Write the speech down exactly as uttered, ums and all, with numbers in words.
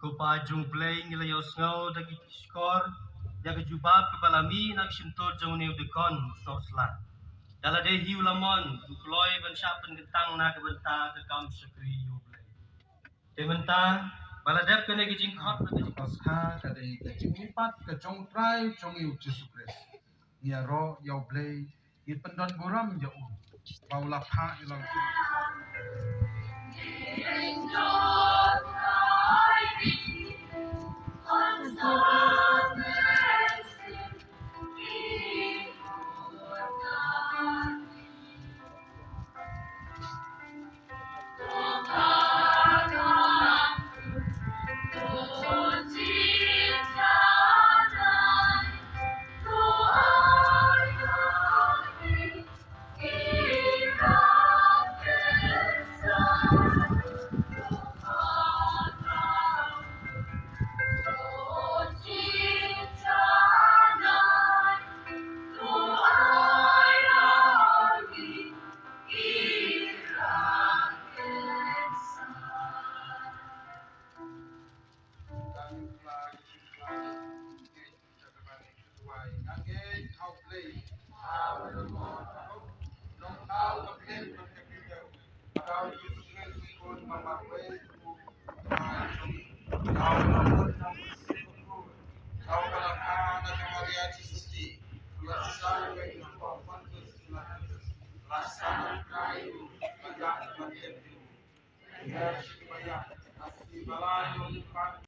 Ko Pa jong U Blei, ngi la ïohsngew da ki shkor ïa ka jubab kaba la mih na ka shyntur jong une u diakon u snoh slap. Da lade hi u la mon, u kloi ban shah pynkyntang na ka bynta ka kam shakri ïa U Blei. Te mynta ba la dep kane ka jingkhot na ka jingkhot, ka dei ka jingmihpat ka jong U Trai jong ngi U Jisu Khrist. Ngi ïaroh ïa U Blei, ngi pyndon burom ïa u ba u la phah ïa la u.